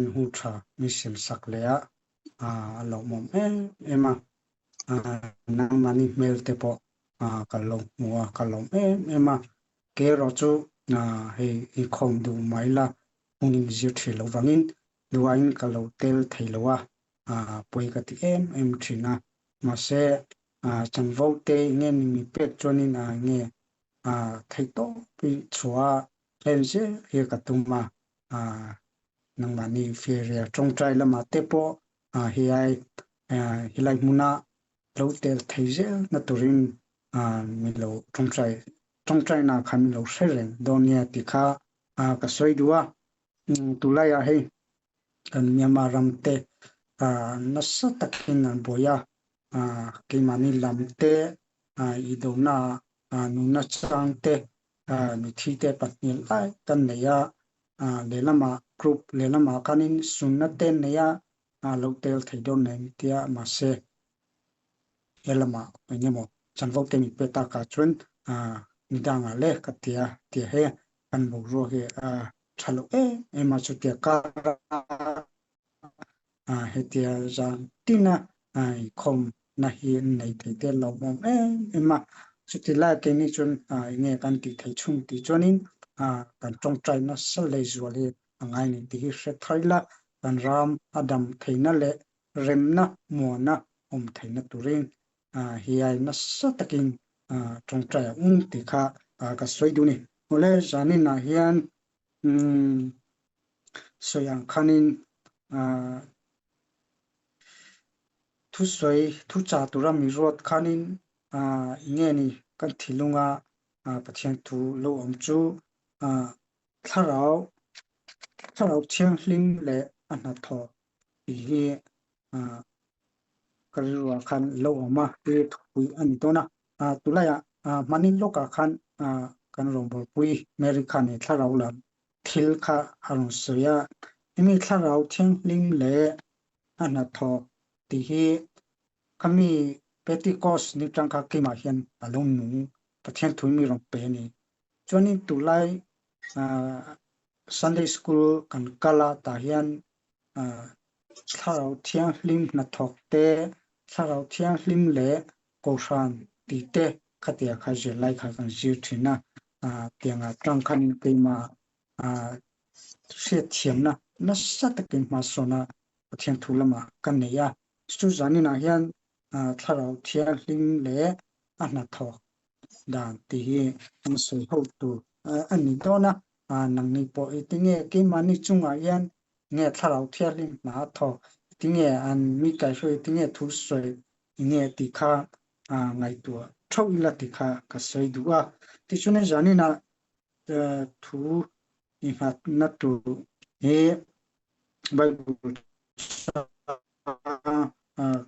Hun tha min siam sak leh a, a lawmawm em em a, nangmahni hmel te pawh ka lo hmu a, ka lawm em em a, kei erawh chu hei inkhawm duh mai la hun inzir thin loh vangin duain ka lo tel thei lo a, pawi ka ti em em thin a, mahse chanvo te nge ni mi pek chuanin nge theihtawp i chhuah a hlen zel hi ka tum a. Nangmahni firia tawngtai lamah te pawh hei helai hmuna lo tel thei zel na turin min lo tawngtai tawngtaina kha min lo hre reng dawn nia tih kha ka sawi duh a. Tunlaiah hei kan Myanmar ram te nasa takin an buai a, keimahni lam te i dona nunna chang te mithi te pahnih lai kan nei a, lehlamah group lehlamah khanin sunna te nei a, lo tel thei dawn nei tia mahse helamah eng emaw chanvo te min pe takah chuan midangah le ka tia tia he kan boruak hi a tha lo em em a chutia kara hetia zan tina inkhawm na hi an nei thei te lo awm em em a, chuti lai keini chuan enge kan tih theih chhung tih chuanin kan tawngtai nasa leh zual hi a ngai ni tih hi hre thar ila kan ram a dam theihna leh remna muana awm theihna turin hiai nasa takin tawngtai a awm tih kha ka sawi duh a ni. Awle zaninah hian sawi ang khanin thusawi thuchah tura mi ruat khanin enge ni kan thinlunga Pathian thu lo awm chu thlarau thlarau thianghlim leh a hnathawh tih hi ka rilruah khan lo awm a hi thupui a ni dawn a. Tunlaiah hmanin lawkah khan kan rawngbawlpui Mary khan he thlarau lam thil kha a rawn sawi a, hemi thlarau thianghlim leh a hnathawh tih hi khami Pentecost ni tang kha keimah hian a lo nung Pathian thu mi rawn pe a ni. Chuanin tunlai Sunday School kan kal a tah hian thlarau thianghlim hnathawk te, thlarau thianghlim leh Kohhran tih te khatia kha zirlai kha kan zir thin a, tiangah tang khanin keimah hriatthiamna nasa takin hmasawn a Pathian thu lamah ka nei a. Chu zaninah hian Thlarau Thianghlim leh a hnathawk dan tih hi an sawi ho tur a ni dawn a, nangni pawh i tinge keimahni chungah hian nge Thlarau Thianghlim hna a thawk, tinge an mi kaihhruai, tinge thu sawi nge tih kha ngaihtuah theuh ila tih kha ka sawi duh a. Tichuan zaninah thu inghatna tur hi Bible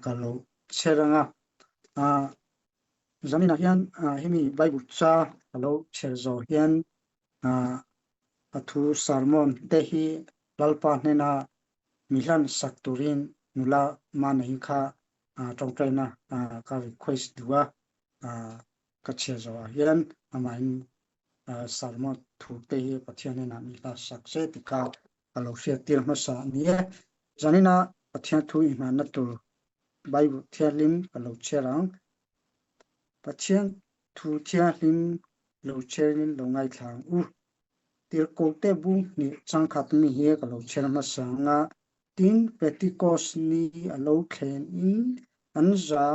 ka lo chher ang a, zaninah hian hemi Bible cha ka lo chher zawh hian a thu sermon te hi Lalpa hnena mi hlan sak turin nula mana hi kha tawngtaina ka request duh a, ka chhiar zawhah hian amahin sermon thu te hi Pathian hnenah mi hlan sak se tih kha ka lo hriat tir hmasa a ni e. Zanina Pathian thu inhmanna tur Bible thianghlim ka lo chhiar ang. Pathian thu thianghlim lo chhiarin lo ngaithla ang u. Tirhkohte bu hnih changkhat mi hi ka lo chhiar hmasa ang a, tin Pentecost ni a lo thlen in an za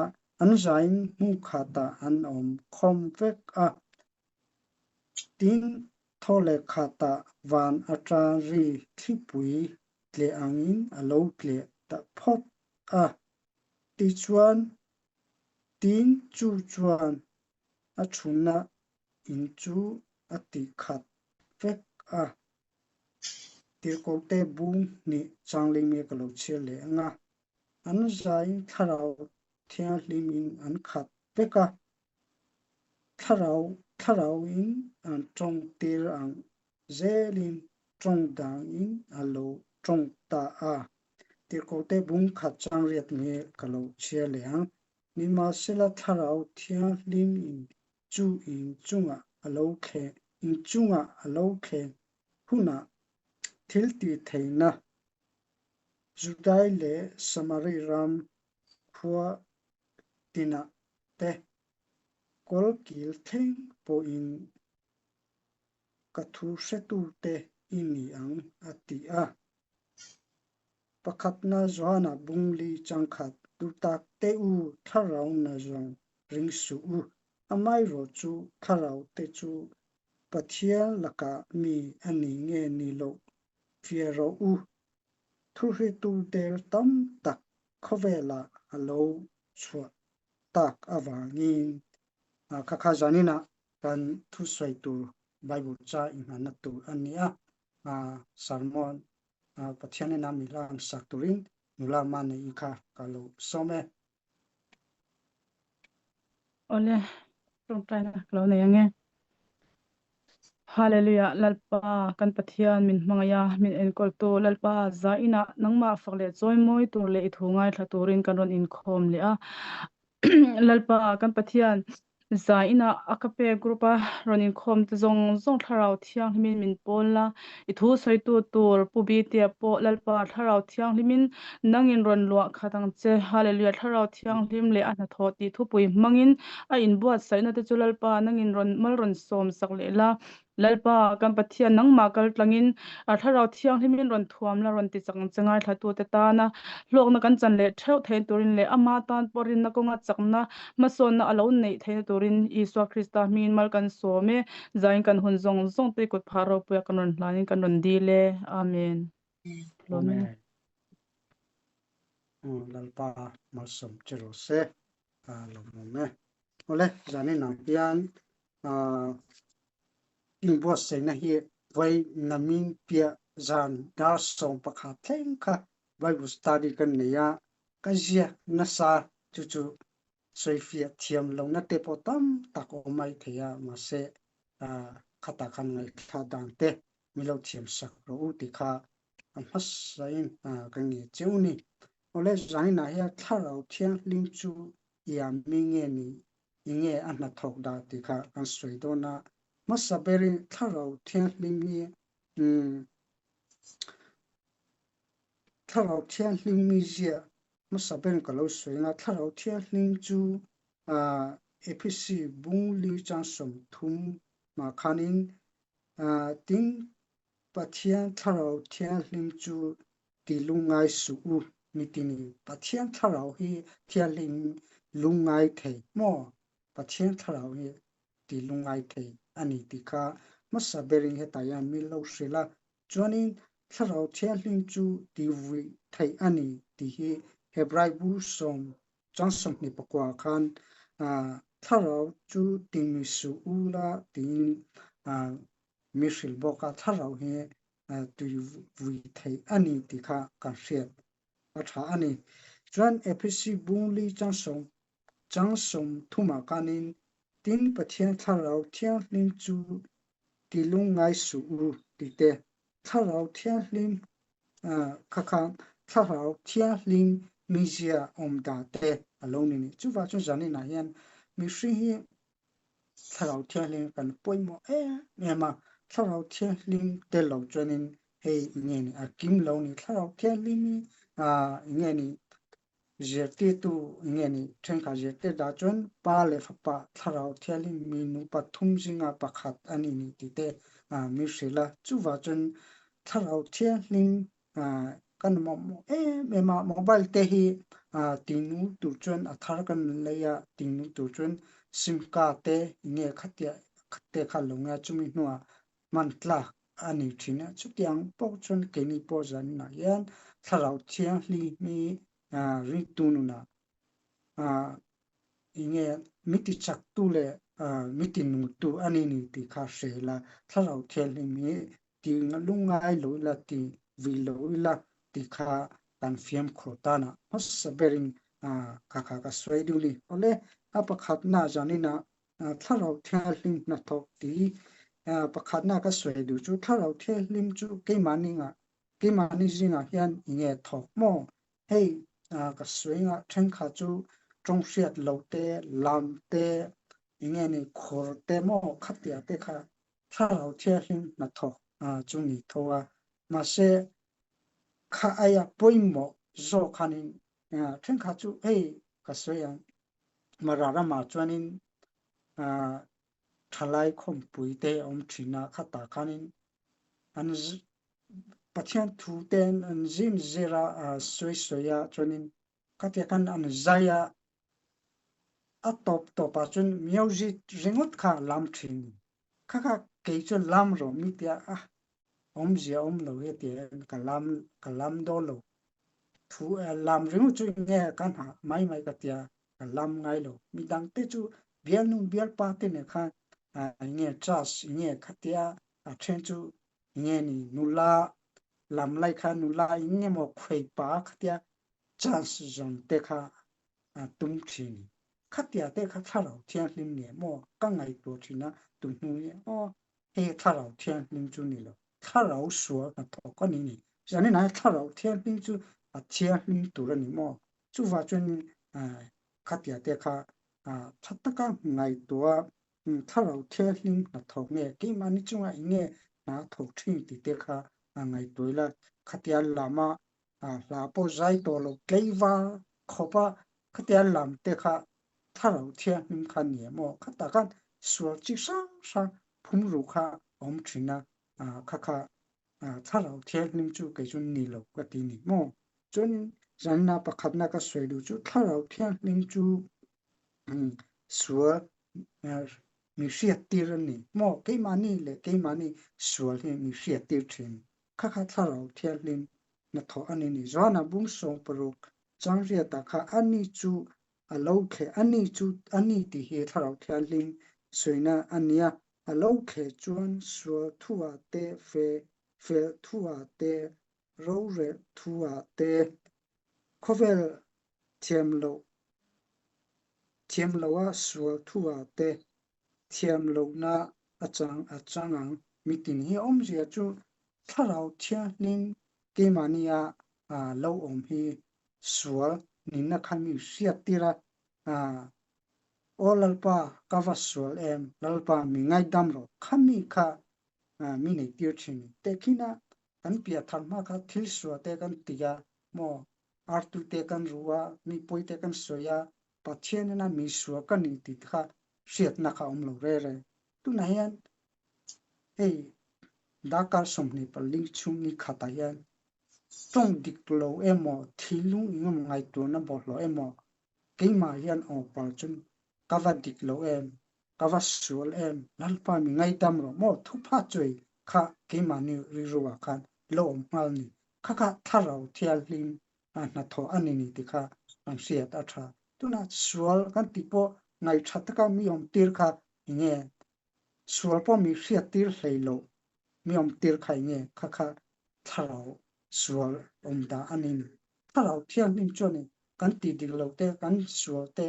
an zain hmun khatah an awm khawm vek a, tin thaw leh khatah van atang ri thlipui tleh angin a lo tleh ta phawt a, tichuan tin chu chuan a chhunna in chu a ti khat vek a, tirhkohte bung hnih changling nge ka lo chhiar leh ang a, an zain thlarau thianghlim in an khat vek a, thlarau thlarau in an tawng tir ang zelin tawng dang in a lo tawng ta a, tirhkohte bung khat changriat nge ka lo chhiar leh ang, nimahsela thlarau thianghlim in chu in chungah a lo thleng in chungah a lo thleng hunah thil tih theihna. Judai leh Samari ram khua tinah te kawlkil thleng pawhin ka thu hretute i ni ang, a ti a. Pakhatna Johana bungli changkhat duhtak te u thlarau na zawng ring suh u, amaherawh chu thlarau te chu Pathian lakah mi a ni nge ni loh fiah rawh u. Thuhritu der tam tak khawvelah a lo chhuah tak avangin kha kha zaninah kan thusawi tur Bible cha inhmanna tur a ni a, sermon Pathian ina mi hlang sak turin nula Manei kha ka lo sawm e. Awle, tawngtaina ka lo nei ange. Hallelujah, Lalpa kan Pathian min hmangaih a, min enkawltu Lalpa zainah nangmah fak leh chawimawi tur leh i thu ngaithla turin kan rawn inkhawm leh a. Lalpa kan Pathian zainah a ka pek group a rawn inkhawm te zawng zawng thlarau thianghlimin min pawl la, i thu sawitu tur Pu Bitea pawh Lalpa thlarau thianghlimin nangin rawn luah khat ang che. Hallelujah thlarau thianghlim leh a hnathawh tih thupui hmangin a inbuatsaihna te chu Lalpa nangin rawn mal rawn sawm sak leh la. Lalpa, kan Pathian nangmah kal tlangin a Thlarau Thianghlimin rawn thuam la rawn ti chak ang che ngaithlatute tana hlawkna kan chan leh theuh theihna turin leh ama tan pawh rinna kawnga chakna hmasawnna a lo neih theihna turin Isua Krista hmingin mal kan sawm e. Zain kan hun zawng zawng te kut phah ropuia kan rawn hlanin kan rawn dil e. Amen. Hlawm e. Amen. Lalpa malsawm che rawh se. Lawmawm e. Awle, zanin ang hian inbuatsaihna hi vai namin piah zan dar 11 thleng kha Bible study kan nei a, ka ziak nasa chu chu sawifiah thiam lohna te pawh tam tak awm mai thei a, mahse khatah khan ngaihthla dan te min lo thiam sak rawh u tih kha a hmasain ka nge cheu ni. Awle zaninah hian thlarau thianghlim chu ia mi nge ni enge a hnathawk dah tih kha kan sawi dawn a. Hmasa berin thlarau thianghlim hi thlarau thianghlim mi ziah hmasa berin ka lo sawi ang a, thlarau thianghlim chu Ephesi bung li chang 30 mah khanin tin Pathian thlarau thianghlim chu ti lungngai suh u mitinin Pathian thlarau hi thianghlim lungngai thei maw? Pathian thlarau hi ti lungngai thei a ni tih kha hmasa berin hetah hian min lo hrilh a, chuanin thlarau thianghlim chu ti vui theih a ni tih hi Hebrai bu sawm chang 29 khan thlarau chu ti nui suh u la tiin mi hrilh bawk a, thlarau hi tui vui theih a ni tih kha kan hriat a tha a ni. Chuan Ephesi bung li chang sawm chang 30 ah khanin tin Pathian thlarau thianghlim chu ti lungngai suh u tih te, thlarau thianghlim kha kha thlarau thianghlim mizia awm dan te a lo ni ni. Chuvang chuan zaninah hian mihring hi Thlarau Thianghlim kan pawimawh em em a, Thlarau Thianghlim tel lo chuanin hei enge ni a kim lo ni, Thlarau Thianghlim hi enge ni zirtirtu enge ni thenkhat zirtir dah chuan Pa leh Fapa Thlarau Thianghlim mi nupa thum zinga pakhat a ni ni tih te min hrilh a, chuvah chuan Thlarau Thianghlim kan mamawh em em a, mobile te hi tinu tur chuan a thar kan lei a, tinu tur chuan sim card te enge khatia te kha lo nge a, chumi hnuah hman tlak a ni thin a, chutiang pawh chuan keini pawh zaninah hian thlarau thianghlim hi ringtu nunah enge mi ti chaktu leh mi ti nungtu a ni ni tih kha hre ila, thlarau thianghlim hi ti lungngai lo ila, ti vui lo ila tih kha kan fiamkhur tana hmasa berin kha kha ka sawi duh ni. Awle, a pakhatna zanina thlarau thianghlim hnathawk tih pakhatna ka sawi duh chu thlarau thianghlim chu keimahni ngah keimahni zingah hian enge thawk maw? Hei ka sawi ngah thenkhat chu tawng hriat lo te, lam te, enge ni khur te maw khatia te kha Thlarau thianghlim hnathawk chu ni tho a, mahse Kha aia pawimawh zawk khanin thenkhat chu hei ka sawi ang Mara ramah chuanin thalai khawmpui te a awm thin a, khatah khanin an Pathian thu te an zin zir a, sawi sawi a chuanin khatia khan an zai a, a tawp tawpah chuan music ringawt kha a lam thin a ni. Kha kha kei chuan lam rawh mi tia a awmzia awm lo hi tia ka lam ka lam dawn lo. Thu lam ringawt chu nge ka hna mai mai ka tia ka lam ngai lo. Midang te chu bialnu bialpa te nen khan nge trust nge khatia a then chu nge ni nula lam lai kha nula eng emaw khuai pa khatia chance zawn te kha a tum thin. Khatia te kha thlarau thianghlim nge maw ka ngaihtuah thin a, tu hnu hi aw hei thlarau thianghlim chu ni lo, thlarau sual hnathawk a ni ni. Zanin ah thlarau thianghlim chu a thianghlim tur a ni maw? Chuvah chuanin khatia te kha tha taka ngaihtuah thlarau thianghlim hnathawk nge keimahni chungah eng nge hna thawk thin tih te kha ngaihtuah ila khatia lama hla pawh zai tawh lo tleivar khawp a khatia lam te kha thlarau thianghlim kha ni em aw khatah khan sual chi hrang hrang phumru kha a awm thin a kha kha thlarau thianghlim chu kei chu ni lo ka ti ni maw chuanin zanna pakhatna ka sawi duh chu thlarau thianghlim chu sual mi hriattir a ni maw keimahni leh keimahni sual hi mi hriattir thin kha kha thlarau thianghlim hnathawh a ni ni. Joana bung 60 changriatah kha ani chu a lo thleh ani chu ani tih hi thlarau thianghlim sawina a nia, a lo thleh chuan sual thuah te fe fel thuah te rorel thuah te khawvel thiam loh thiam loha sual thuah te thiam lohna a chang a chang ang. Mitin hi awmzia chu thlarau thianghlim keimahnia lo awm hi sual nihna kha mi hriat tir a, Aw Lalpa ka va sual em, Lalpa mi ngaidam rawh, khami kha mi nei tir thin. Tehkhina kan piah thar hma kha thil sual te kan ti a maw, artu te kan ru a, mi pawi te kan sawi a, Pathian ina mi sual ka ni tih te kha hriatna kha a awm lo re re. Tunah hian hei darkar 24 chhung ni khatah hian tawng dik lo emaw, thinlung engemaw ngaihtuahna bawlhhlawh emaw keimah hian aw pal chu ka va dik lo em, ka va sual em, Lalpa mi ngaidam rawh maw thupha chuai kha keimahni rilruah khan lo awm nghal ni. Kha kha thlarau thianghlim hnathawh a ni ni tih kha kan hriat a tha. Tunah sual kan tih pawh ngaihṭha taka mi awm tir kha enge sual pawh mi hriat tir hlei loh mi awm tir kha enge kha kha thlarau sual awm dah a ni ni. Thlarau thianghlim chuanin kan tih dik loh te kan sual te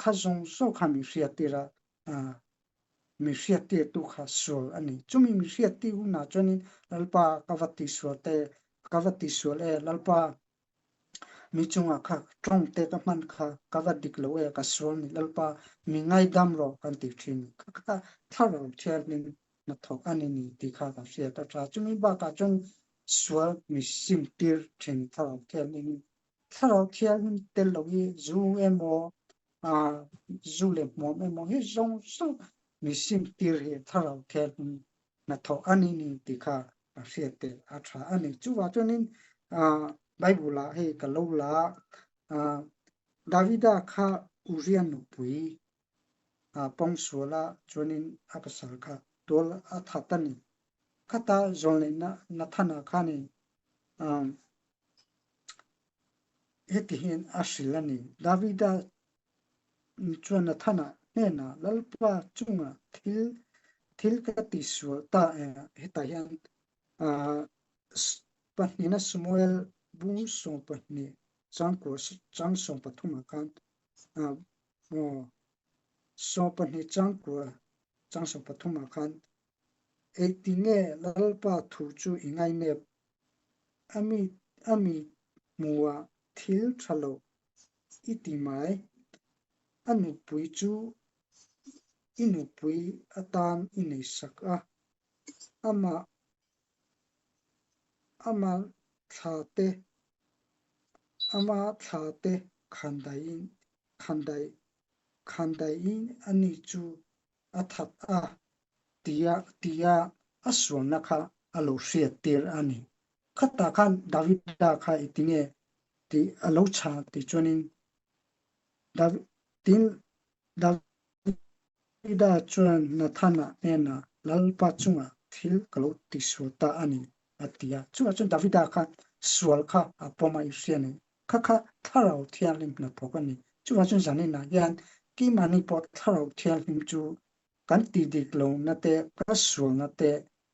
kha zawng zawng kha mi hriat tir a, mi hriat tir tu kha sual a ni. Chumi mi hriat tir hunah chuanin Lalpa ka va tihsual te, ka va tihsual e, Lalpa mi chungah kha tawng te ka hman kha ka va dik lo e, ka sual ni, Lalpa mi ngaidam rawh kan ti thin. Kha kha thlarau thianghlim hnathawk a ni ni tih kha ka hriat a tha. Chumi bakah chuan sual mi sim tir thin thlarau thianghlim thlarau thianghlim tel lo hi zu emaw zu leh hmuam emaw hi zawng zawng mi sim tir hi thlarau thianghlim hnathawh a ni ni tih kha a hriat tel a tha a ni. Chuvah chuanin Bible ah hei ka lo la a, Davida kha Uria nupui pawngsual a chuanin a pasal kha tual a that a ni. Khata zawlneihna Nathana khanin heti hian a hrilh a ni, Davida chuan Nathana hnenah Lalpa chunga thil thil ka tihsual ta e, hetah hian pahnihna Samuel bung 12 changkua chang 13 ah khan 12 changkua chang 13 ah khan Engtinge Lalpa thu chu i ngainep? A mi a mi hmuhah thil tha lo i ti mai. A nupui chu i nupui atan i nei sak a, amah amah. thla te ama thla te khandaiin khandai khandaiin ani chu a that a tia tia a sualna kha a lo hriat tir a ni. Khatah khan Davida kha i tinge tih a lo chha tih chuanin David tin Davida chuan Nathana hnenah Lalpa chungah thil ka lo tisual ta a ni a ti a. Chuvah chuan Davida kha sual kha a pawm a i hria ni. Kha kha Thlarau Thianghlim hnathawk a ni. Chuvah chuan zaninah hian keimahni pawh Thlarau Thianghlim chu kan tih dik lohna te, ka sualna te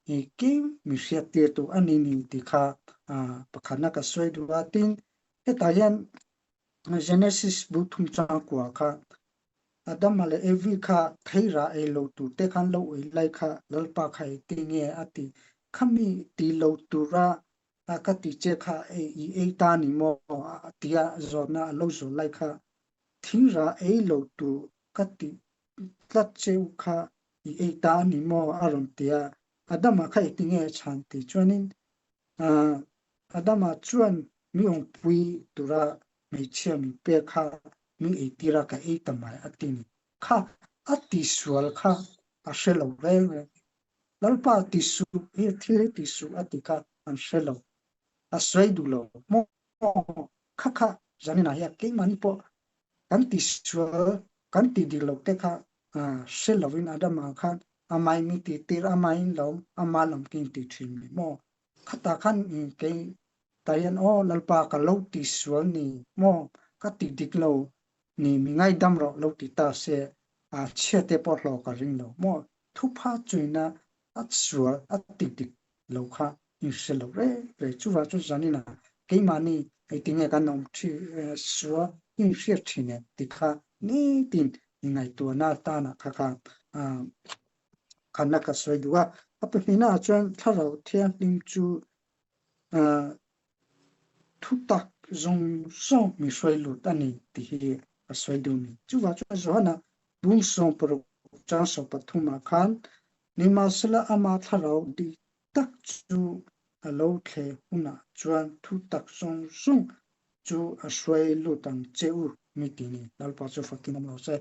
hi kim mi hriattirtu a ni ni tih kha pakhatna ka sawi duh a. Tin, hetah hian Genesis bu thum changkua kha Adama leh Evi kha theira ei lo tur te khan lo ui lai kha Lalpa kha ei ti nge a ti. Khami ti lo tura ka ti che kha ei i ei ta ni maw tia zawhna a lo zawh lai kha thingra ei lo tur ka ti tlat cheu kha i ei ta ni maw a rawn ti a. Adama kha ei ti nge a chhan ti chuanin Adama chuan mi awmpui tura hmeichhia min pek kha min eitir a, ka ei ta mai a ti ni. Kha a tisual kha a hre lo reng reng. Lalpa ti suh, hi thil hi ti suh a ti kha an hre lo. A sawi duh lo. Maw kha kha zaninah hian keimahni pawh kan tisual, kan ti dik lo te kha hre lovin Adama khan amai mi ti tir, amain lo, ama lam kin ti thin ni maw. Khatah khan kei tah hian aw Lalpa ka lo ti sual ni maw ka ti dik lo ni mi ngaidam rawh lo ti ta se a chhia te pawh hlawh ka ring lo maw thupha chuina a sual a ti dik lo kha in hre lo reng reng chuvang chu zanina keimahni hei tinge kan awm thi sual in hriat thin em ti kha nitin ingaihtuahna atana kha kha khanna ka sawi duh a. A pahnihnaah chuan Thlarau Thianghlim chu thutak zawng zawng mi hruai lut a ni tih hi ka sawi duh a ni. Chuvang chuan Johana bung 16 chang 13 khan Nimahsela ama Thlarau dik tak chu a lo thle hunah chuan thutak zawng zawng chu a hruai lut ang che u mi ti ni. Lalpa chu fakin awm lo se.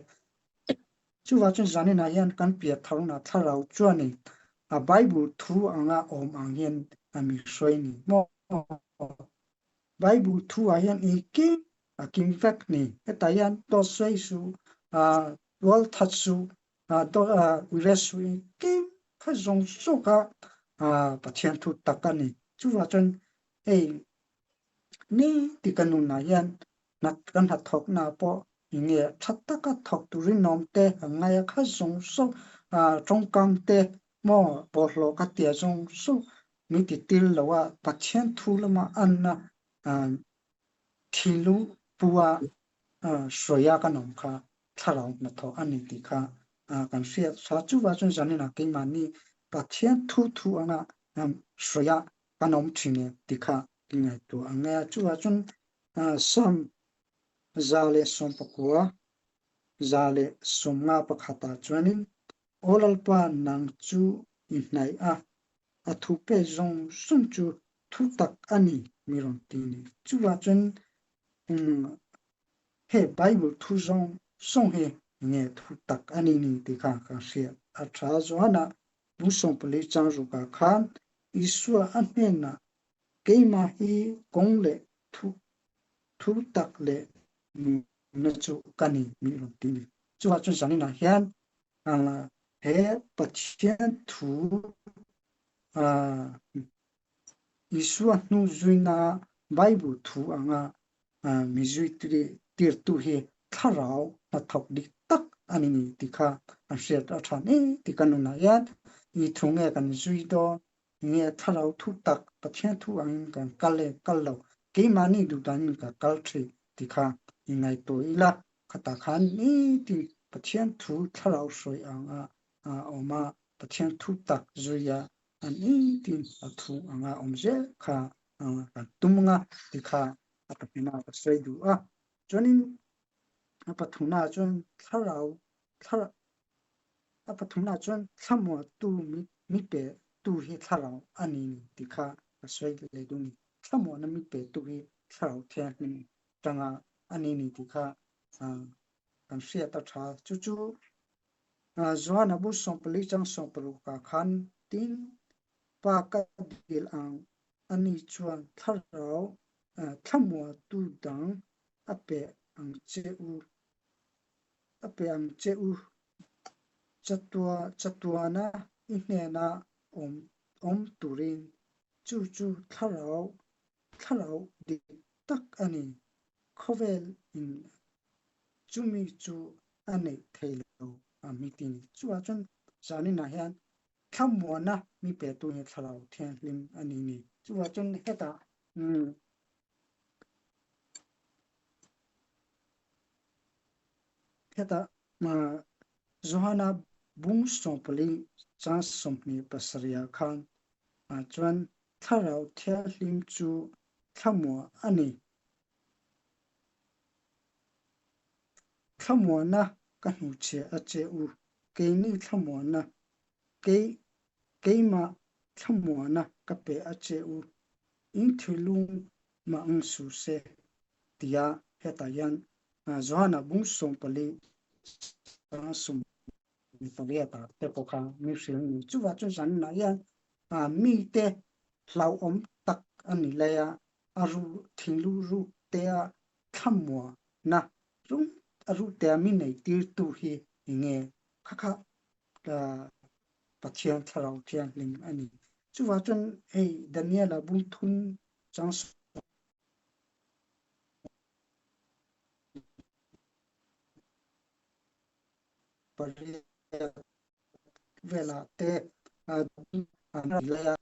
Chuvah chuan zaninah hian kan piah tharna thlarau chuanin a Bible thu anga awm ang hian a mi hruai ni maw? Bible thu ah hian engkim a kim vek ni. Hetah hian dawt sawi suh, tual that suh, uire suh engkim kha zawng zawng kha Pathian thu tak a ni. Chuvah chuan hei ni ti ka nunah hian kan hnathawkna pawh Nge tha taka thawk turin awm te an ngai a, kha zawng zawng tawngkam te maw bawlhhlawh ka tia zawng zawng min ti tir lo a, Pathian thu lama anna thinlung pu a sawi a kan awm kha thlarau hnathawh a ni tih kha kan hriat tha. Chuvang chuan zaninah keimahni Pathian thu thu anga sawi a kan awm thin e tih kha ngaihtuah ang e. Chuvang chuan Psalm 119, 151 ah chuanin Aw Lalpa nang chu i hnaih a, a thu pe zawng zawng chu thu tak a ni mi rawn ti ni. Chuvah chuan he Bible thu zawng zawng hi nge thu tak a ni ni tih kha kan hriat a tha. Johana bu 14 chang rukah khan Isua a hnenah keimah hi kawng leh thu Thu tak leh nunna chu ka ni mi rawn ti ni. Chuvah chuan zaninah hian he Pathian thu Isua hnu zuina Bible thu anga mi zui tirtu hi thlarau hnathawk dik tak a ni ni tih kha an hriat a tha ni tih ka nunah hian i thu nge kan zui dawn Nge thlarau thu tak Pathian thu angin kan kal e kal lo, keimahni duh danin ka kal thin tih kha i ngaihtuah ila, khatah khan nitin Pathian thu thlarau hruai anga a awm a, Pathian thu tak zuia a nitin a thu anga awm zel kha kan tum anga tih kha a pahnihna ka sawi duh a. Chuanin a pathumnaah chuan thlarau thlarau A pathumnaah chuan thlamuahtu mi pe tu hi thlarau a ni ni tih kha ka sawi leh duh ni. Thlamuanna mi pe tu hi Thlarau Thianghlim tanga a ni ni tih kha kan hriat a tha. Chu chu Johan-a bu 14 chang 16 ah khan tin Pa ka dil ang a ni chuan Thlarau thlamuatu dang a pe ang che u. A pe ang che u. Chatua chatuana i hnena awm awm turin chu chu thlarau thlarau dik tak a ni. Khawvel in chumi chu a neih thei lo a mi ti ni. Chuvah chuan zaninah hian thlamuana mi petu hi thlarau thianghlim a ni ni. Chuvah chuan hetah umm Hetah Johana bung 14 chang 27 khan chuan Thlarau Thianghlim chu thlamuah a ni. Thlamuahna ka hnuchhiah a che u, keini thlamuahna, kei, keimah thlamuahna ka pe a che u, in thilung mah ang suh se, tia hetah hian Johana bung 14 chang 18 ah te pawh kha mi hrilh ni. Chuvah chuan zanah hian mite hlauhawm tak a ni lai a, a ru thinlung ruk tea thlamuahna rum a ruk tea mi nei tirtu hi enge kha kha Pathian Thlarau Thianghlim a ni. Chuvah chuan hei Daniela bung thum chang pariat velah te an lai a,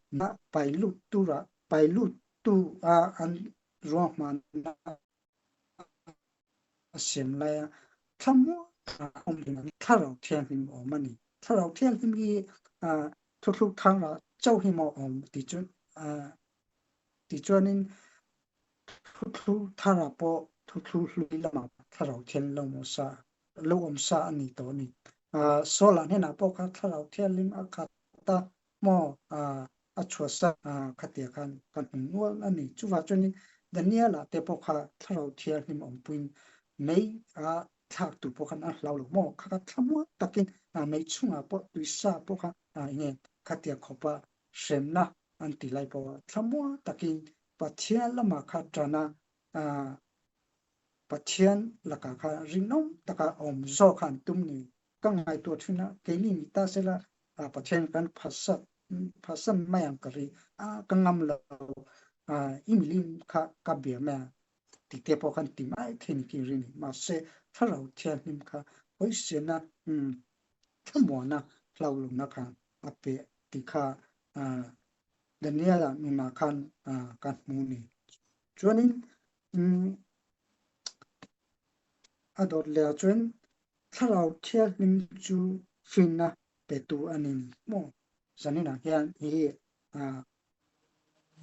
pai lut tura pai lut tu a an ruahmanna a siam lai a, thlamuan taka awm hi Thlarau Thianghlim awm a ni. Thlarau Thianghlim hi thuthluk thangah chauh hi maw awm tih chu tichuanin Thuthlu tharah pawh thuthlu hlui lamah Thlarau Thianghlim lo awm sa lo awm sa a ni tawh a ni. Saul-a hnenah pawh kha Thlarau Thianghlim a khat a maw a chhuahsa khatia khan kan hmu nual a ni. Chuvah chuanin Daniel-a te pawh kha Thlarau Thianghlim awmpuiin mei a thlak tur pawh khan a hlau lo maw? Kha kha thlamuan takin mei chungah pawh tuisa pawh kha enge khatia khawpa hremna an ti lai pawh a thlamuan takin Pathian lamah kha tan a, Pathian lakah kha rinawm taka awm zawk kha an tum ni. Ka ngaihtuah thin a, keini ni ta sela Pathian kan phatsan phatsan mai ang ka ri a, ka ngam lo i milim kha ka bia mai ang tih te pawh khan ti mai thei ni khi ri ni. Mahse Thlarau Thianghlim kha hawisena thlamuana hlauhlawmna kha a pe tih kha Daniel-a nunah khan ka hmu ni. Chuanin a dawt leh ah chuan Thlarau Thianghlim chu finna petu a ni maw? Zaninah hian hi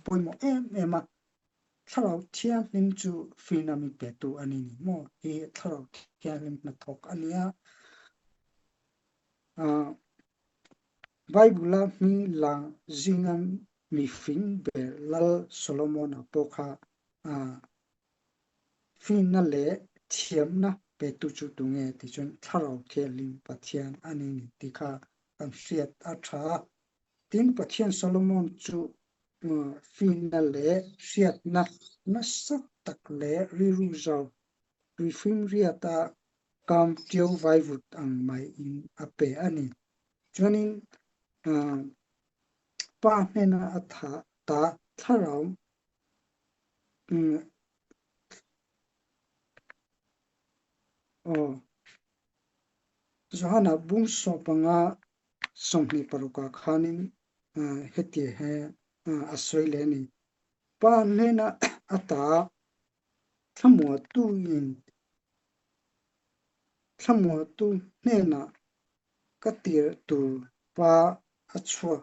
pawimawh em em a, Thlarau Thianghlim chu finna mi petu a ni ni maw? Hi Thlarau Thianghlim hnathawk a nia. Bible-a hming lang zinga mifing ber Lal Solomon-a pawh kha finna leh thiamna petu chu tunge tih chuan Thlarau Thianghlim Pathian a ni ni tih kha kan hriat a tha a. Tin, Pathian Solomon chu finna leh hriatna nasa tak leh rilru zau tuifimriata Kam ṭio vaivut ang mai in a pe a ni. Chuanin pa hnena a thah ta thlarau aw Johana bung 15 26 ah khanin heti he a sawi leh a ni. Pa hnena a ta thlamuatu in Thlamuatu hnenah ka tirh tur pa a chhuak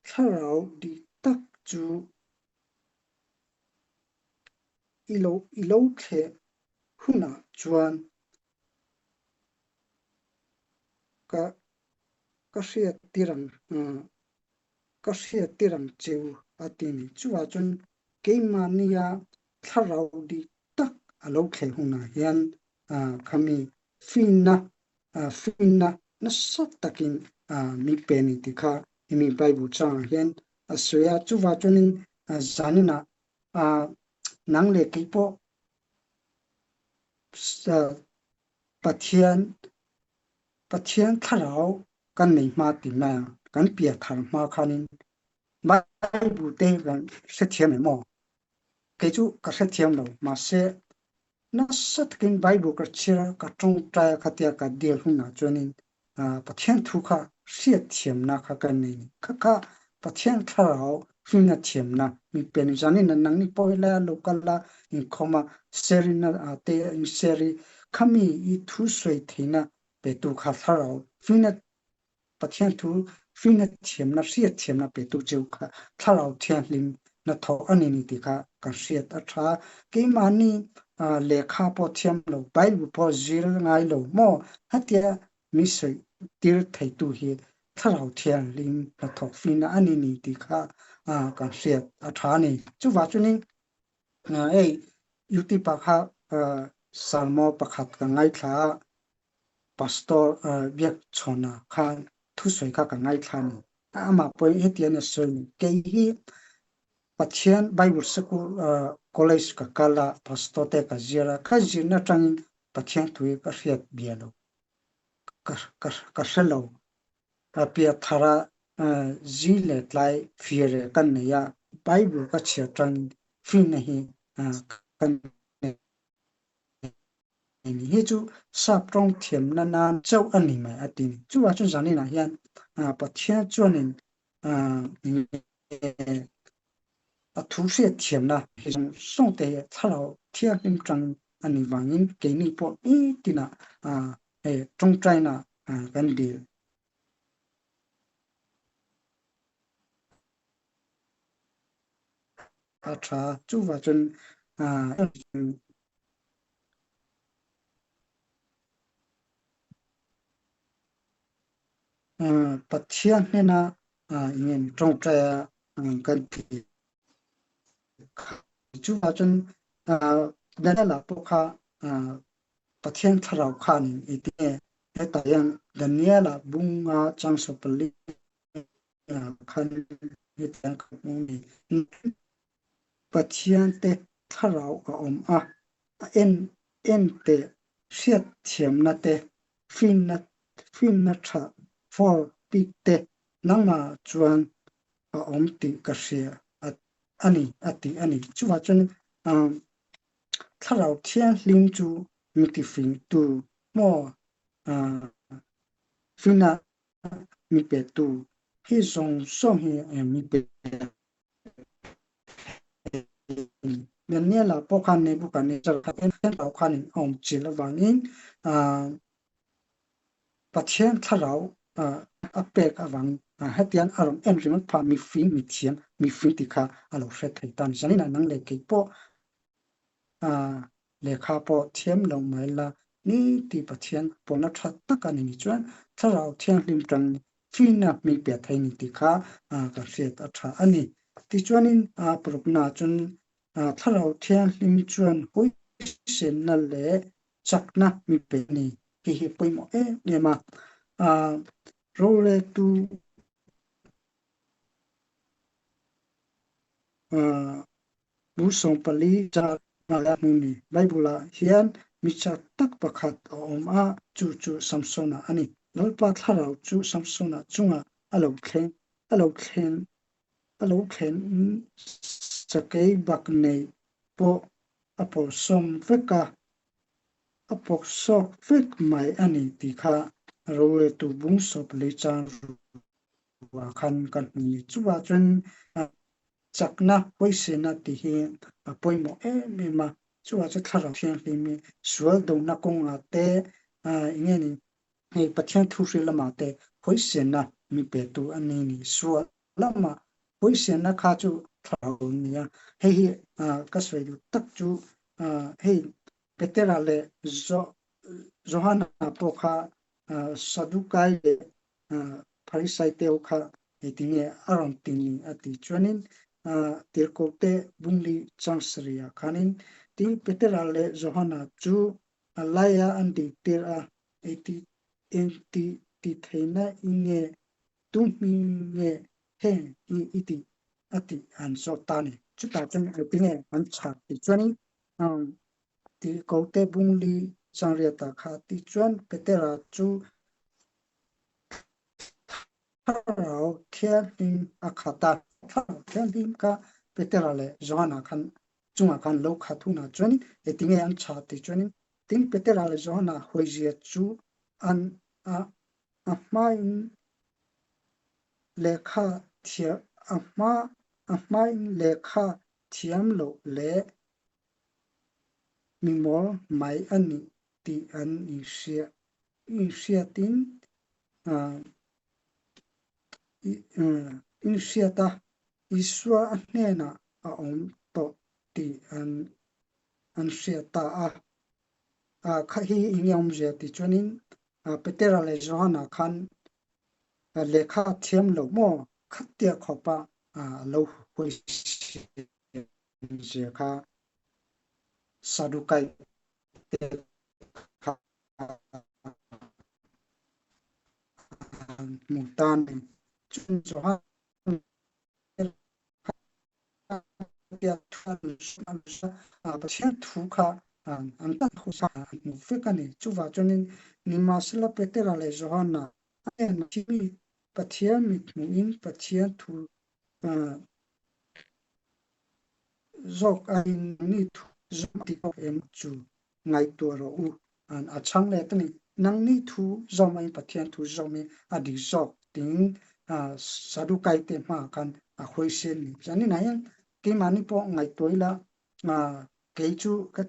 thlarau dik tak chu i lo i lo thleh hunah chuan ka ka hriattir ang ka hriattir ang cheu a ti ni. Chuvah chuan. Keimahnia thlarau dik tak a lo thleng hunah hian khami finna finna nasa takin mi pe ni tih kha hemi Bible changah hian a sawi a. Chuvah chuanin zaninah nang leh kei pawh Pathian Pathian thlarau kan nei hma ti mai ang, kan pianthar hma khanin Bible te kan hrethiam em aw? Kei chu ka hrethiam lo, mahse nasa takin Bible ka chhiar a, ka tawngtai a khatia ka dil hunah chuanin Pathian thu kha hriatthiamna kha ka nei ni. Kha kha Pathian thlarau hrinna thiamna mi pe ni. Zanin a nangni pawh helai a lo kal a, inkhawm a, sherina te in share i, khami i thu sawi theihna petu kha thlarau hrinna Pathian thu hrinna thiamna hriatthiamna petu cheu kha thlarau thianghlim hnathawh a ni ni tih kha kan hriat a tha. Keimahni lehkha pawh thiam lo, Bible pawh zir ngai lo maw? Hetia mi sawi tir theitu hi thlarau thianghlim hnathawh hrinna a ni ni tih kha kan hriat a tha a ni. Chuvah chuanin hei YouTube ah kha Salmo pakhat ka ngaithla a, Pastor Biakchhawna khan thusawi kha ka ngaithla a ni. Amah pawhin hetiang a sawi ni, Kei hi Pathian Bible Sikul College ka kal a, Pastor te ka zir a, ka zirna atangin Pathian thu hi ka hriat bia lo, ka hre lo. Piathara zi leh tlai fir kan nei a, Bible ka chhiar atangin finna hi ka nei. Hi chu sap tawng thiamna nan chauh a ni mai a ti ni. Chuvah chuan zaninah hian Pathian chuanin a thu hriat thiamna hi zawng zawng te hi thlarau thianghlim tang a nih vangin keini pawh nitinah hei tawngtaina kan dil. A tha. Chuvah chuan Pathian hnena eng tawngtai a kan ti kha. Chuvah chuan Daniela pawh kha Pathian thlarau khanin i ti nge? Hetah hian Daniela bunga changsaw pali khan hetiang ka hmu ni. Pathian te thlarau a awm a, a en en teh hriatthiamna te, finna finna tha for bik te nangmah chuan a awm tih ka hria a ni a ti a ni. Chuvah chuan thlarau thianghlim chu mi tifingtu maw finna mi petu hi zawng zawng hi mi pe Daniela pawh khan Nebuchadnezzar kha thlarau khanin a awm chil avangin Pathian thlarau a pek avangin hetiang a rawn en ringawt phah mifing mithiam mifing tih kha a lo hre thei ta a ni. Zaninah nang leh kei pawh Lehkha pawh thiam lo mai la ni tih Pathian pawhna tha tak a ni ni chuan Thlarau Thianghlim tan fihna hming pe thei ni tih kha ka hriat a tha a ni. Tichuanin parukna chuan Thlarau Thianghlim chuan huaisenna leh chakna mi pe a ni tih hi pawimawh em em a. Roreltu Bu 14 ca a hmu ni. Bible ah hian mi chak tak pakhat a awm a, chu chu Samsona a ni. Lalpa thlarau chu Samsona chungah a lo thleng, a lo thlen, a lo thlen sakei bak nei pawh a pawlsawm vek a, a pawksawk vek mai a ni tih kha roreltu bung 14 cang ruah khan kan hmu ni. Chuvah cun Chakna huaisena tih hi a pawimawh em em a, chuvah chu thlarau thianghlim hi sual dona kawngah te eng nge ni hei Pathian thuhri lamah te huaisena mi petu a ni ni. Sual lamah huaisena kha chu thlarau a ni a, hei hi ka sawi duh tak chu hei Petera leh Johana pawh kha Sadukai leh Pharisai te ho kha hei tinge a rawn ti ni a tih chuanin. Tirhkohte Bungli chang sarihah khanin tin Petera leh Johana chu a laia an dingtir a, Eng ti ti theihna i nge, tu hming nge heng hi i tih? a tih an zawt ta a ni. Chutah chuan engtinge an chhak tih chuanin Tirhkohte Bungli chang riatah kha tichuan Petera chu Thlarau Thianghlim a khat a. Thlarau Thianghlim kha Petera leh Johana khan chungah khan lo khat hunah chuanin engtinge an chah tih chuanin tin Petera leh Johana hawizia chu an a a hmain lehkha thiam a hma a hmain lehkha thiam loh leh mimawl mai a nih tih an inhria inhriatin inhriat a, Isua a hnenah a awm tawh tih an an hriat ta a. Kha hi eng nge awmzia tih chuanin Petera leh Johana khan lehkha a thiam lo maw khatia khawpa a lo huaisen zia kha Sadukai te kha hmu ta a ni. Chumi zawha Pathian thu kha an tan ho sa an hmu vek a ni. Chuvah chuanin Nimahsela Petera leh Johana a hnenah mi Pathian mithmuhin Pathian thu zawk a ni thu zawm tih pawh em chu ngaihtuah rawh u. A chhang let a ni. Nangni thu zawm aiin Pathian thu zawm hi a dik zawk tiin Sadukai te hmaah khan a hawisin ni. Zaninah hian keimahni pawh ngaihtuah ila kei chu ka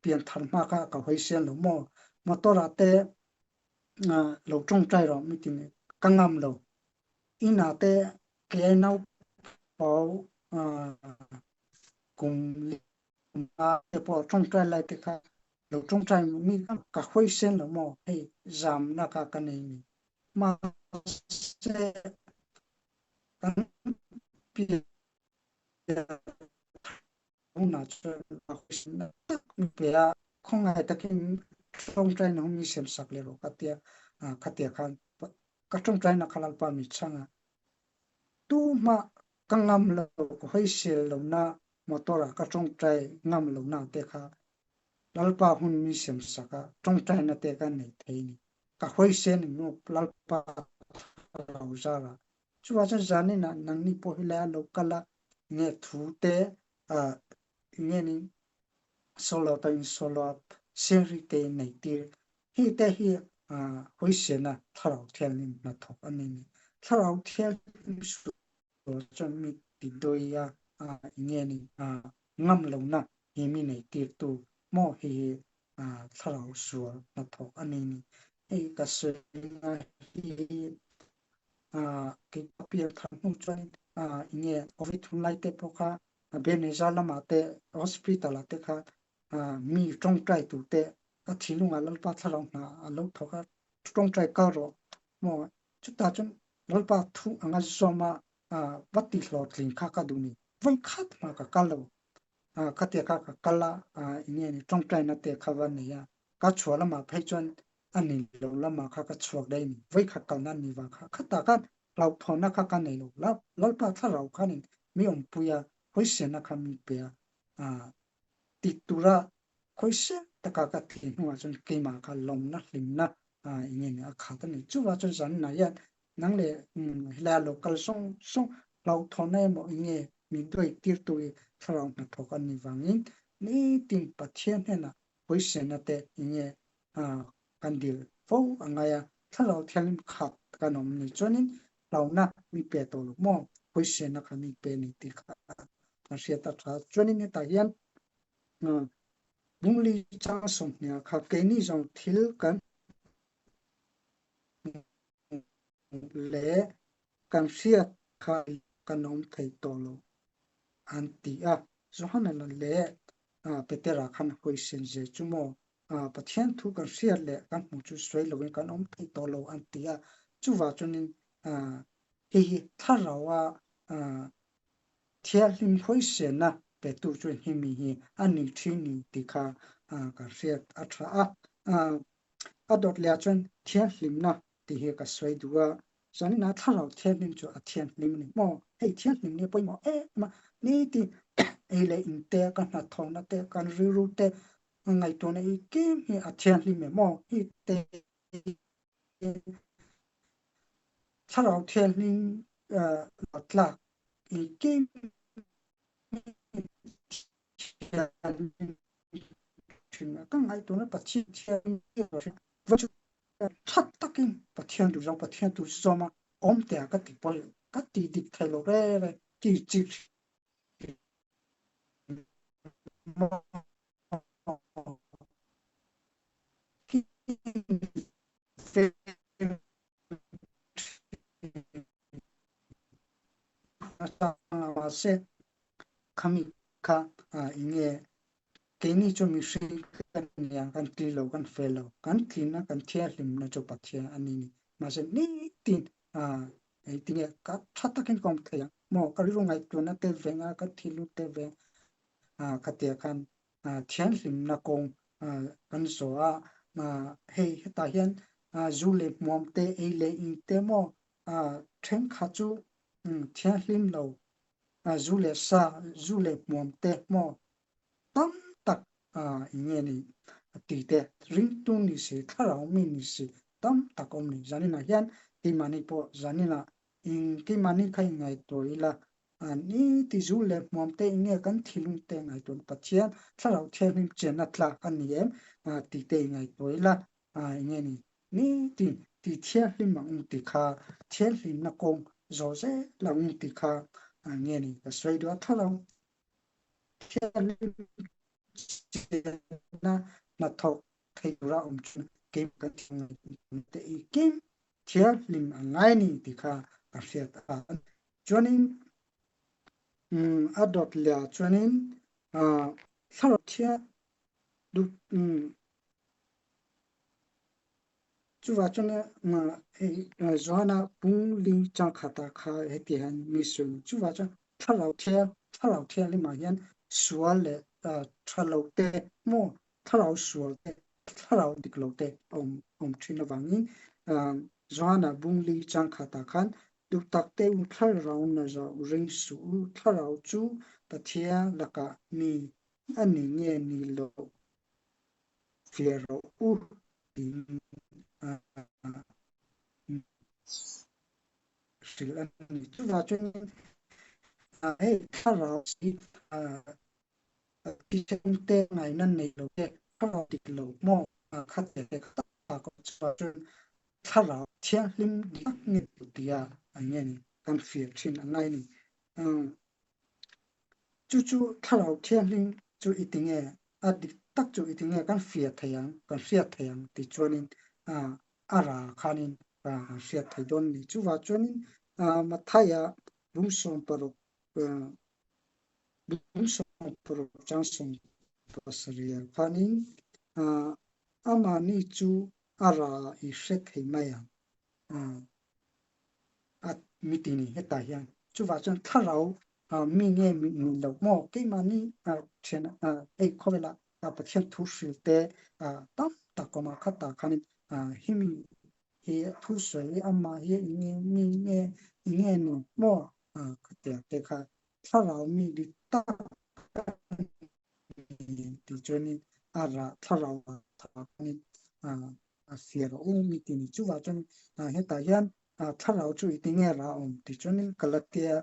pianthar hma kha ka hawisin lo maw? Motor ah te lo tawngtai rawh mi ti ka ngam lo. Inah te kei naupang kum te pawh tawngtai lai te kha lo tawngtai mi ka huaisen lo maw hei zamna kha ka nei ni mahse kan pian hunah chuan a huaisen tak mi pe a khawngaih takin tawngtai na hun mi siam sak leh rawh ka tia khatia khan ka tawngtai na kha Lalpa mi chhang a Tuhmah ka ngam lo, ka hawisel lo na motor ah ka tawngtai ngam lo na te kha Lalpa hun mi siam sak a, tawngtai na te ka nei thei ni. Ka hawisel ning nu Lalpa thlarau zar ah. Chuvah chuan zanin ah nangni pawh hi lai a lo kal a, nge thu te nge ni solo ta in solo a seri te in nei tir. Hei te hi hawisena Thlarau Thianghlim hnathawk a ni ni. Thlarau Thianghlim sual chuan mi ti dawi a, enge ni ngam lohna hi mi nei tirtu maw hei hi Thlarau sual hnathawk a ni ni. Hei ka sawina hi kei ka pian thar hnu chuan enge Covid hun lai te pawh kha Beneza lamah te hospital ah te kha mi tawngtai turte ka thinlungah Lalpa thlarau hna a lo thawk a, tawngtai kal rawh maw chutah chuan Lalpa thu anga zawm a va ti hlawhtling kha ka duh ni vawikhat hma ka kal lo khatia kha ka kal a enge ni tawngtaina te kha va nei a ka chhuah lamah phei chuan a ni lo lamah kha ka chhuak daih a ni vawikhat kalna ni vang kha khatah khan hlauhthawnna kha ka nei lo Lalpa thlarau khanin mi awmpui a hawisenna kha mi pe a Ti tura khawihse taka ka thih hnuah chuan keimah kha lawmna hlimna eng nge a khat a ni. Chuvah chuan zanah hian nang leh helai a lo kal sawng sawng hlauhthawnna emaw eng nge min duai tirtu hi thlarau hnathawk a nih vangin nitin Pathian hnenah hawisena te eng nge kan dil fo a ngai a. Thlarau Thianghlim khat kan awm ni chuanin hlauhna mi pe tawh lo maw hawisena kha mi pe ni tih kha kan hriat a tha. Chuanin hetah hian Bungli chang 20 kha keini zawng thil kan hmuh leh kan hriat kha kan awm thei tawh lo an ti a. Johana leh Petera khan hawisin zir chu maw Pathian thu kan hriat leh kan hmuh chu sawi loin kan awm thei tawh lo an ti a. Chuvah chuanin hei hi thlaraua. Thianghlim hawisenna petu chu hemi hi a ni thin ni tih kha ka hriat a tha a. A dawt leh ah chuan thianghlimna tih hi ka sawi duh a, chuanin a thlarau thianghlim chu a thianghlim a ni maw? Hei thianghlim ni pawimawh em a, nitin ei leh in te, ka hnathawhna te, kan rilru te, ngaihtuahna engkim hi a thianghlim em aw? Hi te Thlarau thianghlim tlak engkim thianghlim thin a, ka ngaihtuahna Pathian thianghlim chu tha takin Pathian duh zawng Pathian tu zawm a awm teh a ka ti pawi ka ti dik thei lo re re ti chik Mahse, khami kha enge keini chu mihring kan nia, kan tli lo, kan fel lo, kan tlinna, kan thianghlimna chu Pathian a ni ni. Mahse, nitin engtinge ka tha takin ka awm thei ang maw? Ka rilru ngaihtuahna te veng a, ka thillut te veng khatia khan thianghlimna kawng kan zawh a, hei hetah hian zu leh hmuam te, ei leh in te maw thenkhat chu thianghlim lo zu leh sa, zu leh hmuam te maw tam tak eng nge ni tih te ringtu ni si, thlarau mi ni si tam tak awm ni. Zaninah hian keimahni pawh zaninah keimahni kha inngaihtuah ila Ni ti zu leh hmuam te enge kan thilung te ngaihtuah Pathian thlarau thianghlim chenna tlak a ni em tih te i ngaihtuah ila enge ni ni ti ti thianghlim ang u tih kha thianghlimna kawng zawh zel ang u tih kha enge ni ka sawi duh a thlarau thianghlim chenna hnathawk thei tura awm chu keimah kan thil te i kim thianghlim a ngai ni tih kha ka hriat a. Chuanin a dawt leh ah chuanin thlarau thiang duh chuvah chuan hei Johana pung ling changkhat ah kha heti hian mi sawi chuvah chuan thlarau thiang thlarau thianghlim ah hian sual leh tha lo te maw thlarau sual te thlarau dik lo te a awm awm thin avangin Johana bungli changkhat ah khan duh tak te u thlarau na zau ring suh u, thlarau chu Pathian lakah mi a ni nge ni lo fiah rawh u tiin hrilh a ni. Chuvah chuanin hei thlarau hi Thisen te ngaihna nei lo te, thlarau dik lo maw kha te te kha tak awm chhuah chuan thlarau thianghlim dik tak nge lo tia an nge ni kan fir thin a ngai ni. Chu chu thlarau thianghlim chu i ti nge a dik tak chu i ti nge kan fir thei ang, kan hriat thei ang tih chuanin a ra khanin kan hriat thei dawn a ni. Chuvah chuanin Mathaia bung 16 Chang 17 ah khanin amahni chu a ra i hre thei mai ang a mi ti ni hetah hian chuvah chuan thlarau mi nge mi ni lo maw keimahni thian hei khawvelah Pathian thu hril te tam tak awm a khatah khanin himi hi thu sawi amah hi eng nge mi nge eng nge ni maw khatiang te kha thlarau mi dik tak a ni tih chuanin a rah thlarau khanin a fiah rawh u mi ti ni. Chuvah chuan hetah hian thlarau chu i tinge rah awm tih chuanin Galatia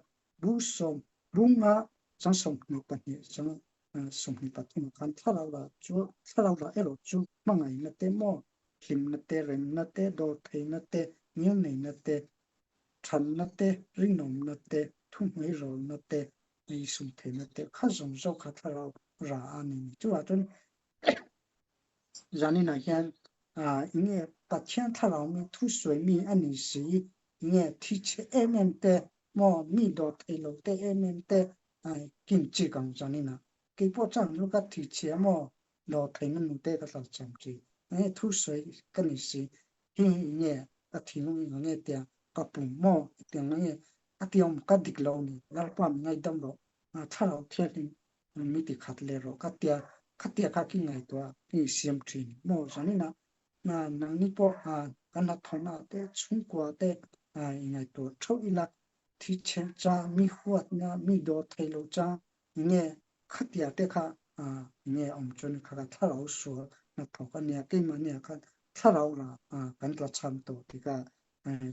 bu sawm bunga chang 22 chang 23 ah khan thlarau rah chu thlarau rah erawh chu hmangaihna te maw hlimna te remna te dawrtheihna te ngilneihna te Thanna te, rinawmna te, thuhnuairawlna te, insumtheihna te kha zawng zawk kha thlarau ra a ni ni. Chuvah chuan zaninah hian enge Pathian thlarau mi thusawi mi a ni si, enge thi chhe em em te maw mi dawr thei lo te em em te kin chik ang zaninah. Keipawh chuan lu ka thi chhia maw dawr theihna nu te ka tlar cham chi, enge thusawi ka ni si, Hi hi nge ka thinlung in nge tiang ka pum maw tiang nge a tiawm ka dik lo ni Lalpa min ngaihdam rawh. Thlarau Thianghlim mi ti khat leh rawh ka tia, khatia kha ki ngaihtuah ki siam thin maw zanin ah nangni pawh kan hnathawhna te chhungkua te i ngaihtuah theuh ila thi chhe chang mi huatna mi dawr thei lo chang nge khatia te kha nge awm chuan kha kha thlarau sual hnathawk ania keimahni ah khan thlarau la kan tla cham tawh tih kha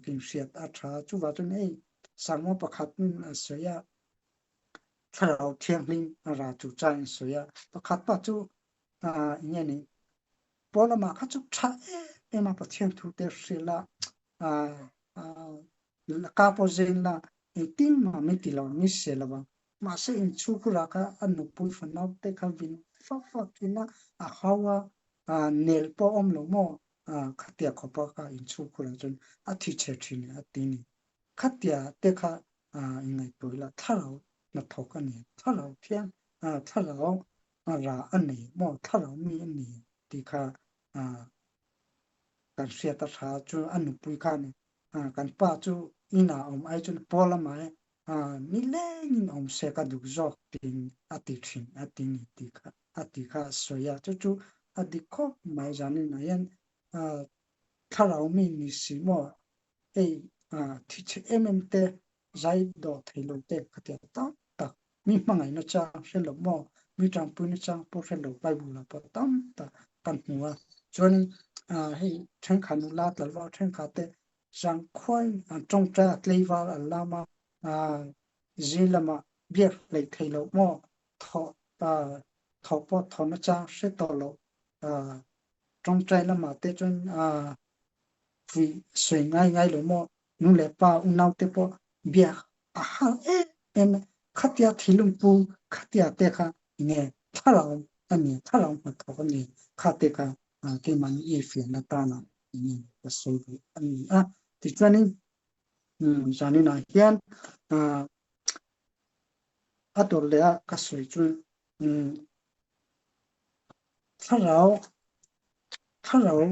kin hriat a tha chuvah chuan hei sermon pakhat a sawi a Thlarau Thianghlim a ra chu cha in sawi a, pakhat pa chu enge ni Paul amah kha chu tha em em a Pathian thu te hrilh a, ka pawh zen la engtin mah min ti lo ni se lo ang mahse inchhungkhur ah kha a nupui fanau te kha vin fak fak thin a, a hau a, nel pawh a awm lo maw khatia khawpa kha inchhungkhur ah chuan a thi chhe thin a ti ni khatia te kha inngaihtuah ila thlarau hnathawk a ni, thlarau thiang thlarau ra a nei maw thlarau mi a ni tih kha kan hriat a tha chu a nupui kha a ni. Kan pa chu inah awm ai chuan pawl a mai nilengin awm se ka duh zawk tiin a ti thin a ti ni tih kha a ti kha a sawi a, chu chu a dik khawp mai zanin ah hian thlarau mi ni si maw hei thi chhe em em te zai dawh thei lo te ka ti tam tak mi hmangaihna chang hre lo maw mi tanpuina chang pawh hre lo Bible ah pawh tam tak kan hmu a chuanin hei thenkhat nula tlangval thenkhat te zangkhuain an tawngtai a tleival an lam a zing lamah biak hleih thei lo maw thawh thawh pawh thawhna chang hre tawh lo tawngtai lamah te chuan Vui sawi ngai ngai lo maw? Nu leh pa unau te pawh biak a har em em a, khatia thilungpu khatia te kha nge thlarau a ni, thlarau hnathawk a ni, kha te kha keimahni i fiahna tana nge ka sawi duh a ni a. Tichuanin zaninah hian a dawr leh a ka sawi chu thlarau thlarau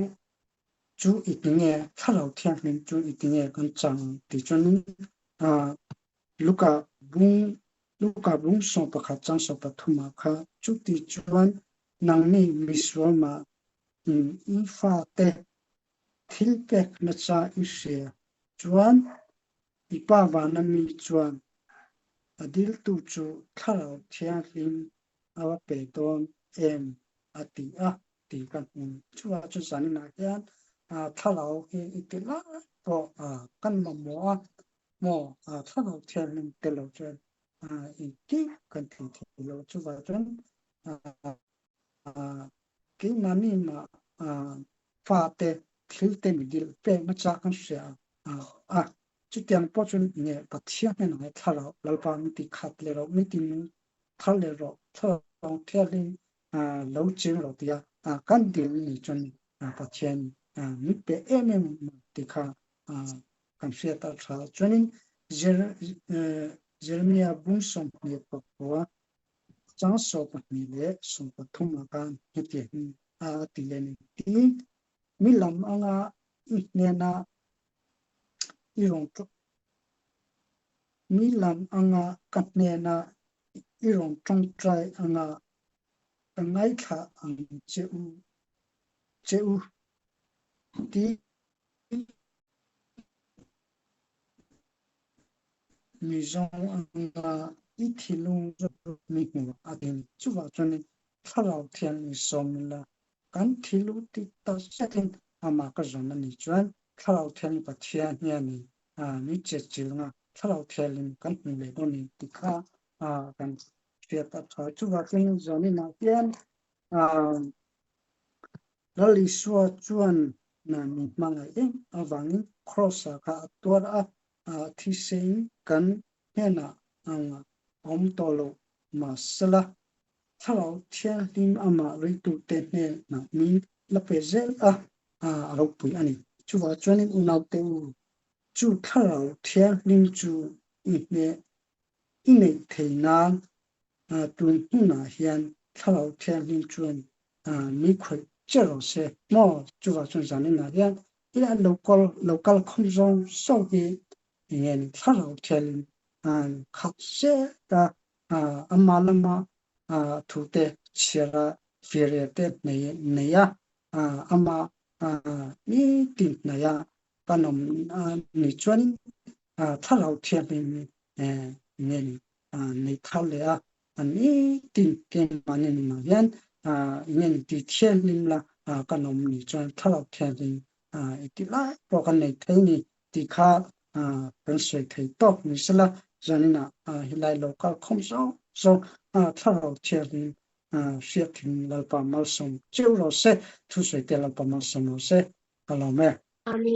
Chu i ti nge Thlarau Thianghlim chu i ti nge kan chang ti chuanin Luka bung Luka bung 11 chang 13 ah kha chuti chuan nangni misual mah in i fate thil pek nasa i hria chuan i pa vana mi chuan a diltu chu Thlarau Thianghlim a va pe dawn em a ti a. Tih ka hmu chua chu zaninah hian thlarau hi i ti lai pawh kan mamawh a maw thlarau thianghlim te lo chuan engkim kan thei thei lo chuvah chuan keimahni mah fate thil te mi dil pek nasa kan hria a chutiang pawh chuan nge Pathian hnenah hian thlarau Lalpa min ti khat leh rawh min ti nung thar leh rawh thlarau thianghlim lo cheng rawh tia kan dil ni chuan Pathian min pe em em tih kha kan hriat a tha. Chuanin Jeremiah bung 22 chang 12 leh 13 ah khan hetiang hi a ti leh a ni. Tin, mi lam anga i hnena i rawn mi lam anga ka hnena i rawn tawngtai anga ka ngaithla ang che u che u tiin mi zawng anga i thinlung mi hmu a din. Chuvah chuanin Thlarau Thianghlim sawm ila kan thil u ti tak zetin amah ka zawn a nih chuan Thlarau Thianghlim Pathian hianin min chetchilhna Thlarau Thianghlim kan hmu leh dawn a ni tih kha kan hriat a tha. Chuvah chuan zaninah hian Lal Isua chuan min hmangaih em avangin Kraws-ah kha a tuar a, thisen kan hnenah awm tawh loh mahsela Thlarau Thianghlim amah ringtute hnenah min la pe zel a, a ropui a ni. Chuvah chuanin unaute u, chu Thlarau Thianghlim chu i hneh i neih thei nan tun hmunah hian Thlarau Thianghlim chuan mi khawih che rawh se maw? Chuvah chuan zaninah hian i a lo kal lo kal khawm zawng zawng hi eng nge ni Thlarau Thianghlim khat zet a. Ama lama thute chhiar a, firia te nei a, ama nitin hnaih a kan awm ni chuanin Thlarau Thianghlim nen nei thar leh a, nitin keimahni nunah hian enge ni tih thianghlim la kan awm ni chuan Thlarau Thianghlim i tih lai pawh kan nei thei ni tih kha kan sawi thei tawk ni sela, zaninah helai lo kal khawm zawng zawng Thlarau Thianghlim hriatthin Lalpa malsawm cheu rawh se, thusawi te Lalpa malsawm rawh se, ka lawm e. Amen.